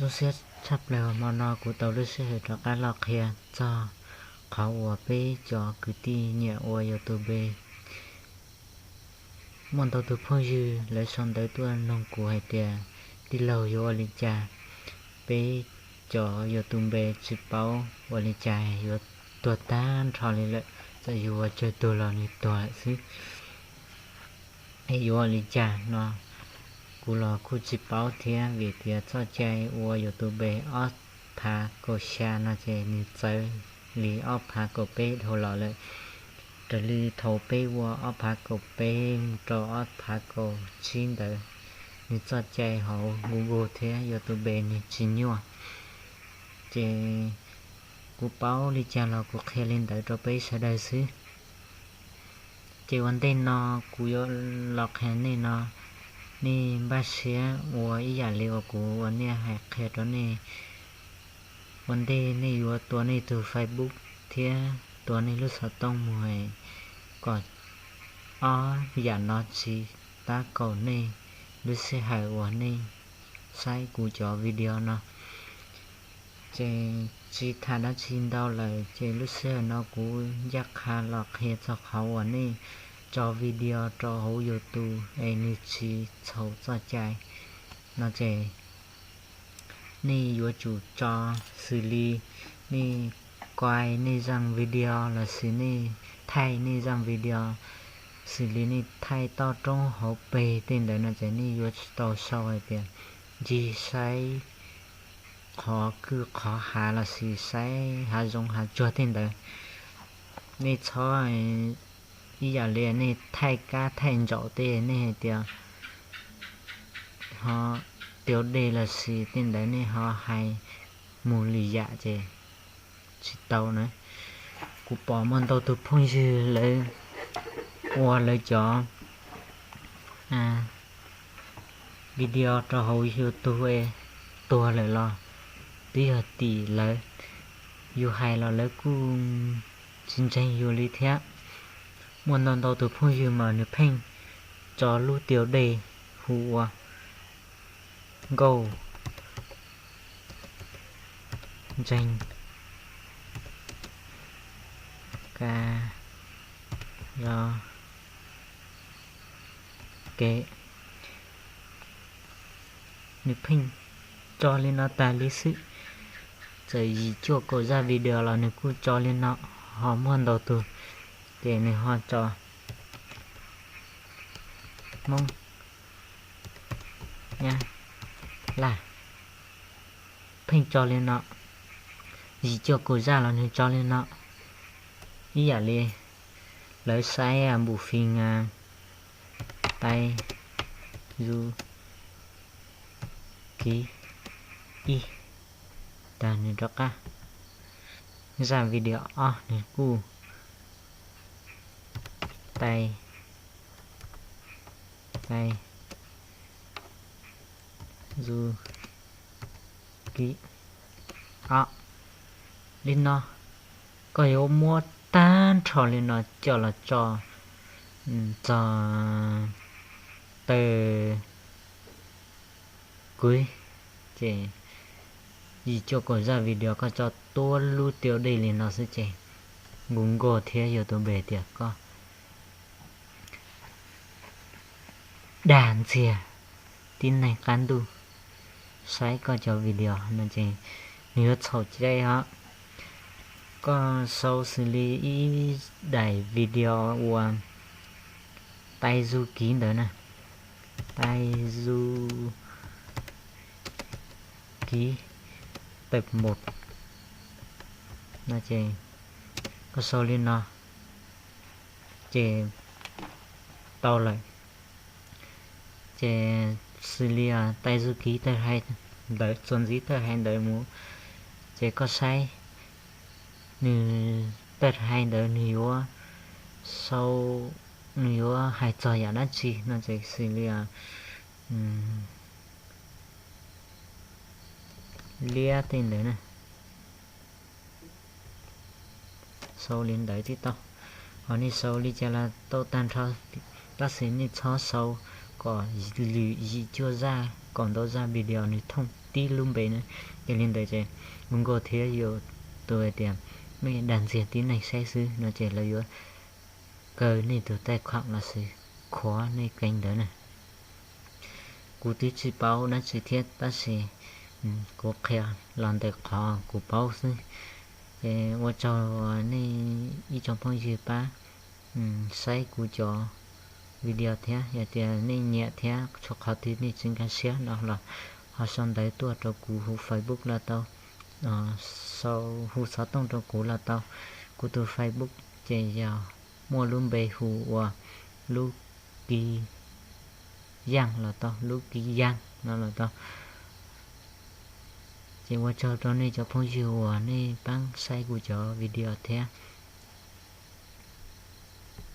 Zoo siab tshaj plaws hmo no kuv tau lub sij hawm rov qab los qhia txog qhov uas peb cov kwv tij nyiam ua YouTube. Muaj ntau tus phooj ywg lawv sau ntawv tuaj nug kuv hais tias, tij laug, yuav ua li cas peb cov YouTube tsis paub, ua li cas yuav tuag tag nrho li lawm, txawm yus ua tsawg tus los nws tuag lawm xwb. Es yuav ua li cas no kuv los kuj tsis paub thiab, vim tias txoj cai ua YouTube ob phav kaum xya no ces nws txawv li ob phav kaum peb dhau los lawm. Raws li thaum peb ua ob phav kaum peb mus rau ob phav kaum tsib ntawd, nws txoj cai hauv Google thiab YouTube nws tsis nyuaj. Ces kuv paub li cas los kuv qhia li ntawd rau peb sawv daws xwb. Ces ua ntej no kuv yuav los qhia nej no, nej npaj siab ua ib yam li uas kuv ua niaj hais qhia rau nej. Ua ntej nej yuav tua nej tus Facebook thiab tua nej lub xov tooj mus, kom ob yam no tsis tab kaum nej lub sij hawm uas nej saib kuv cov video no. Ces tsis tham dab tsi ntau lawm, ces lub sij hawm no kuv ncaj qha los qhia txog qhov uas nej tso video rau hauv YouTube es nws tsis txhaum txoj cai no ces nej yuav tsum tso xws li nej kuai nej zaj video lossis nej thaij nej zaj video, xws li nej thaij toj roob hauv pes tej ntawd no ces nej yuav tsum tau sau hais tias ncig saib qhov kwj qhov hav lossis saib hav zoov hav tsuag tej ntawd. Nej txhob ib yam li nej thaij kab thaij ntsaum tej, nej hais tias ho tiav dej lossis tej ntawd nej ho hais mus lwm yam ces tsis tau na. Kuv pom muaj ntau tus phooj ywg lawv ua lawv cov video rau hauv YouTube tuag lawm los twb yog tim lawv, yus hais los lawv kuj tsis ntseeg yus li thiab. Muaj ntau ntau tus phooj ywg mas nws pheej tso lub tiav dej hu ua nkauj ntseeg ka zo kev. Nws pheej tso li no tas li xwb. Txawm yim cuaj kaum zaj video los nws kuj tso li no, ho muaj ntau tus ces nws ho tso Hmoob Nyab Laj, pheej tso li no. Yim cuaj kaum zaj los nws tso li no. Ib yam li lawv saib npum fis Tais Zu Kiv ib tag nws rov qab, zaj video ob nws kuj Tais, Tais Zu Kiv ob. Li no koj yuav muab tag nrho li no coj los tso txog taw kuv, ces yim cuaj kaum zaj video koj tso tuab lub tiav dej li no xwb ces Google thiab YouTube tias koj dag ntxiag tib neeg qab ntuj saib koj cov video no ces nws yuav txhaum cai os. Koj sau xws li ib daim video uas Tais Zu Kiv ntawd na, Tais Zu Kiv tawm mus no ces koj sau li no ces tau lawm. Ces xws li Tais Zu Kiv tawg hais ntawd, txuas ntxiv tawg hais ntawd mus, ces koj saib nws tawg hais ntawd nws yuav sau, nws yuav hais txog yam dab tsi no ces xws li liab tej ntawd na, sau li ntawd twb tau. Ho nej sau li cas los tau tag nrho, tab sis nej txhob sau kom lwm yim cuaj zaj, kom ntau zaj video nws thooj. tib lub npe na. Ces li ntawd ces Google thiab YouTube tias nej dag ntxiag tib neeg saib xwb no ces lawv yuav kaw nej tus taij khuam los sis khuav nej keeb ntawd na. Kuv twb tsis paub dab tsi thiab tab sis kuv qhia los ntawm qhov kuv paub xwb. Ces ua tsaug nej ib tsoom phooj ywg pab saib kuv cov video thiab yog tias nej nyiam thiab txhua qhov twg nej tsis nkag siab no los ho sau ntawv tuaj rau kuv hu Facebook los tau, sau hu xov tooj rau kuv los tau. Kuv tus Facebook ces yog muaj lub npe hu ua Lub Kis Yaaj los tau, Lub Kis Yaaj no los tau. Ces ua tsaug rau nej cov phooj ywg uas nej pab saib kuv cov video thiab.